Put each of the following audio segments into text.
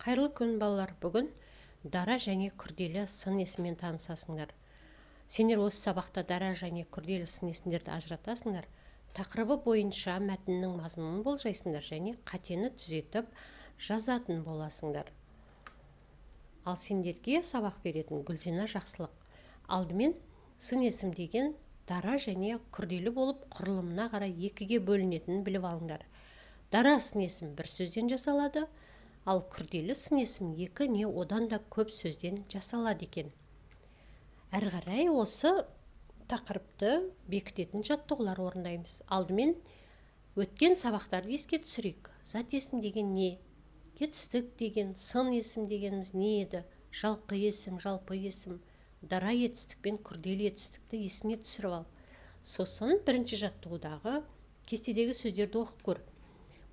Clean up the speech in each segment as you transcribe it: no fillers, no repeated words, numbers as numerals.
Қайырлы күн, балалар! Бүгін дара және күрделі сын есіммен танысасыңдар. Сендер осы сабақта дара және күрделі сын есімдерді ажыратасыңдар, тақырыбы бойынша мәтіннің мазмұнын болжайсыңдар және қатені түзетіп жазатын боласыңдар. Ал сендерге сабақ беретін Гүлзина Жақсылық. Алдымен сын есім деген дара және күрделі болып, құрылымына қарай екіге бөлінетінін біліп алыңдар. Дара сын есім бір сөзден жасалады, ал күрделі сын есім екі не одан да көп сөзден жасалады екен. Әрі қарай осы тақырыпты бекітетін жаттығулар орындаймыз. Алдымен өткен сабақтарды еске түсірейік. Зат есім деген не? Етістік деген, сын есім дегеніміз не еді? Жалқы есім, жалпы есім, дара етістік пен күрделі етістікті есіңе түсіріп ал. Сосын бірінші жаттығудағы кестедегі сөздерді оқып көр.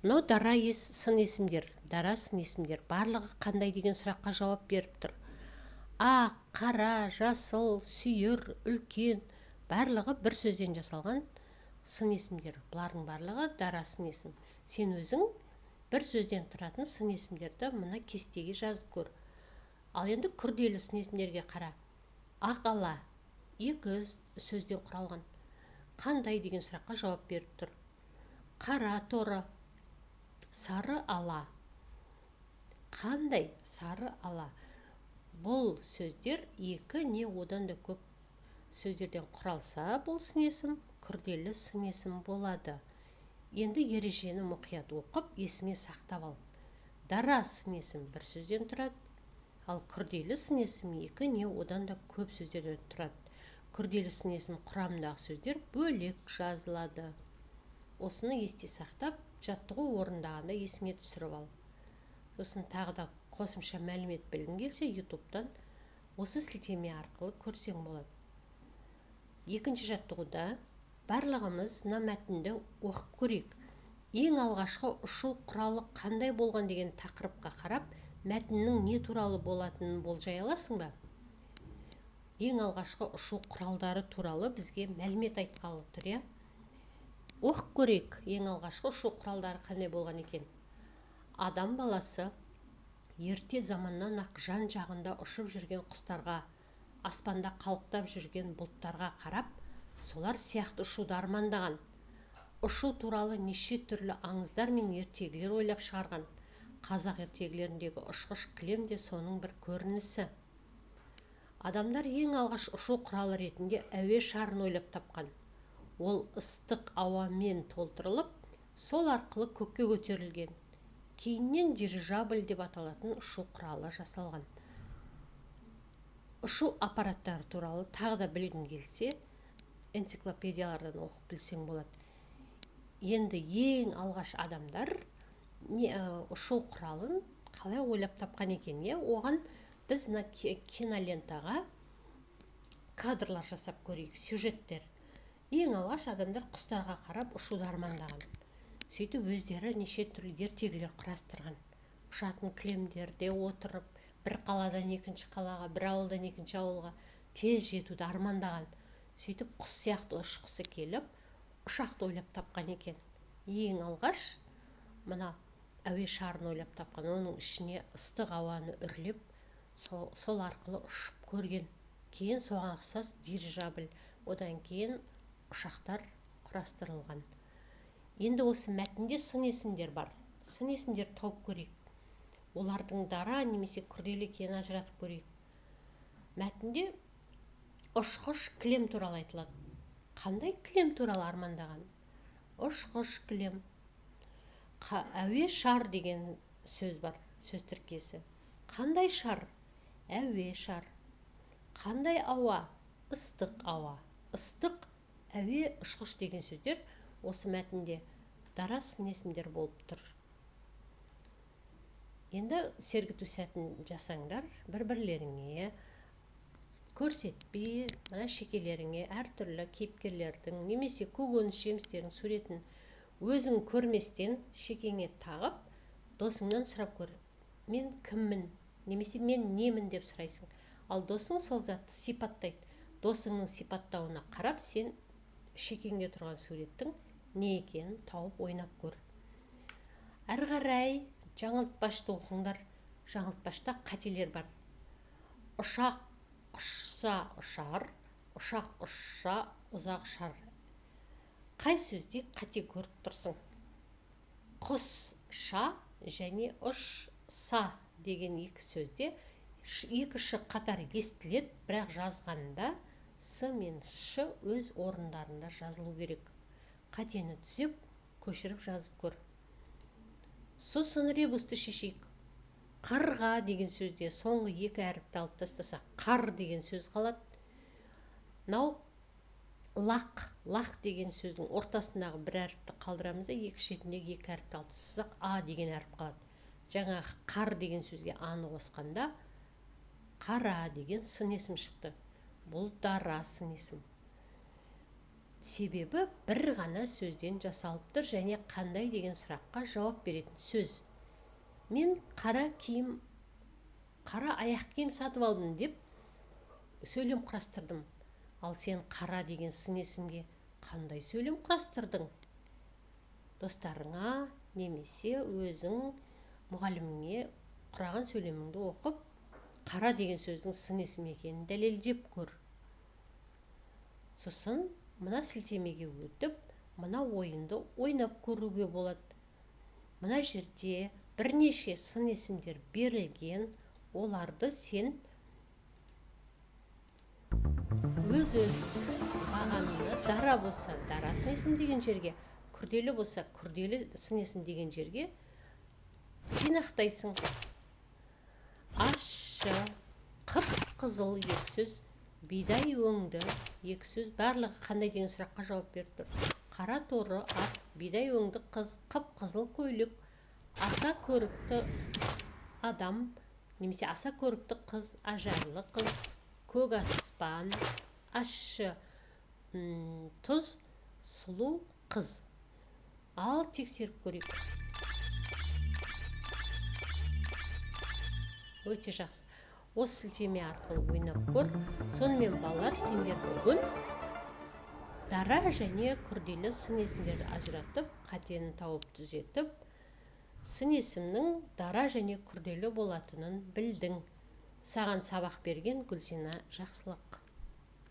Мынау дара сын есімдер. Дара сын есімдер барлығы қандай деген сұраққа жауап беріп тұр. Ақ, қара, жасыл, сүйір, үлкен — барлығы бір сөзден жасалған сын есімдер. Бұлардың барлығы дара сын есім. Сен өзің бір сөзден тұратын сын есімдерді мына кестеге жазып көр. Ал енді күрделі сын есімдерге қара. Ақ, ала — екі сөзден құралған, қандай деген сұраққа жауап беріп тұр. Қара торы, сары ала. Қандай? Сары ала. Бұл сөздер екі не одан да көп сөздерден құралса, бұл сын есім күрделі сын есім болады. Енді ережені мұқият оқып, есіңе сақтап ал. Дара сын есім бір сөзден тұрады, ал күрделі сын есім екі не одан да көп сөздерден тұрады. Күрделі сын есім құрамындағы сөздер бөлек жазылады. Осыны есте сақтап, жаттығу орындағанда есіңе түсіріп ал. Сосын тағы да қосымша мәлімет білгің келсе, Ютубтан осы сілтеме арқылы көрсең болады. Екінші жаттығуда барлығымыз мына мәтінді оқып көрейік. Ең алғашқы ұшу құралы қандай болған деген тақырыпқа қарап, мәтіннің не туралы болатынын болжай аласың ба? Ең алғашқы ұшу құралдары туралы бізге мәлімет айтқалы тұр, иә. Оқып көрейік, ең алғашқы ұшу құралдары қандай болған екен. Адам баласы ерте заманнан ақ жан жағында ұшып жүрген құстарға, аспанда қалықтап жүрген бұлттарға қарап, солар сияқты ұшуды армандаған. Ұшу туралы неше түрлі аңыздар мен ертегілер ойлап шығарған. Қазақ ертегілеріндегі ұшқыш кілем де соның бір көрінісі. Адамдар ең алғаш ұшу құралы ретінде әуе шарын ойлап тапқан. Ол ыстық ауамен толтырылып, сол арқылы көкке көтерілген. Кейіннен дирижабль деп аталатын ұшу құралы жасалған. Ұшу аппараттары туралы тағы да білгің келсе, энциклопедиялардан оқып білсең болады. Енді ең алғаш адамдар не, ұшу құралын қалай ойлап тапқан екен, иә? Оған біз мына кинолентаға кадрлар жасап көрейік, сюжеттер. Ең алғаш адамдар құстарға қарап ұшуды армандаған. Сөйтіп, өздері неше түрлі ертегілер құрастырған. Ұшатын кілемдерде отырып, бір қаладан екінші қалаға, бір ауылдан екінші ауылға тез жетуді армандаған. Сөйтіп, құс сияқты ұшқысы келіп, ұшақты ойлап тапқан екен. Ең алғаш мына әуе шарын ойлап тапқан. Оның ішіне ыстық ауаны үрлеп, сол арқылы ұшып көрген. Кейін соған ұқсас дирижабль, одан кейін ұшақтар құрастырылған. Енді осы мәтінде сын есімдер бар. Сын есімдерді тауып көрейік. Олардың дара немесе күрделі екенін ажыратып көрейік. Мәтінде ұшқыш кілем туралы айтылады. Қандай кілем туралы армандаған? Ұшқыш кілем. Әуе шар деген сөз бар, сөз тіркесі. Қандай шар? Әуе шар. Қандай ауа? Ыстық ауа. Ыстық, әуе, ұшқыш деген сөздер осы мәтінде дара сын есімдер болып тұр. Енді сергіту сәтін жасаңдар. бір бірлеріңе көрсетпей, мына шекелеріңе әртүрлі кейіпкерлердің немесе көкөніс жемістердің суретін өзің көрместен шекеңе тағып, досыңнан сұрап көр. «Мен кіммін?» немесе «Мен немін?» деп сұрайсың. Ал досың сол затты сипаттайды. Досыңның сипаттауына қарап, сен шекеңде тұрған суреттің не екенін тауып, ойнап көр. Әрі қарай жаңылтпашты оқыңдар. Жаңылтпашта қателер бар. Ұшақ ұшса ұшар, ұшақ ұшса ұзақ ұшар. Қай сөзде қате көріп тұрсың? Құс-ша және ұш-са деген екі сөзде екі ш қатар естіледі, бірақ жазғанда с мен ш өз орындарында жазылу керек. Қатені түзеп, көшіріп жазып көр. Сосын ребусты шешейік. Қарға деген сөзде соңғы екі әріпті алып тастасақ, қар деген сөз қалады. Мынау лақ, лақ деген сөздің ортасындағы бір әріпті қалдырамыз да, екі шетіндегі екі әріпті алып тастасақ, а деген әріп қалады. Жаңағы қар деген сөзге аны қосқанда қара деген сын есім шықты. Бұл дара сын есім. Себебі бір ғана сөзден жасалып тұр және қандай деген сұраққа жауап беретін сөз. Мен қара киім, қара аяқ киім сатып алдым деп сөйлем құрастырдым. Ал сен қара деген сын есімге қандай сөйлем құрастырдың? Достарыңа немесе өзің мұғаліміңе құраған сөйлеміңді оқып, қара деген сөздің сын есім екенін дәлелдеп көр. Сосын мына сілтемеге өтіп, мына ойынды ойнап көруге болады. Мына жерде бірнеше сын есімдер берілген, оларды сен өз-өз бағаныңды дара болса дара сын есім деген жерге, күрделі болса күрделі сын есім деген жерге жинақтайсың. Ащы, қып-қызыл екі сөз, бидай өңді екі сөз, барлығы қандай деген сұраққа жауап беріп тұр. Қара торы ат, бидай өңді қыз, қып-қызыл көйлек, аса көрікті адам немесе аса көрікті қыз, ажарлы қыз, көк аспан, ащы тұз, сұлу қыз. Ал тексеріп көрейік. Өте жақсы. Осы сілтеме арқылы ойнап көр. Сонымен балалар, сендер бүгін дара және күрделі сын есімдерді ажыратып, қатені тауып түзетіп, сын есімнің дара және күрделі болатынын білдің. Саған сабақ берген Гүлзина Жақсылық.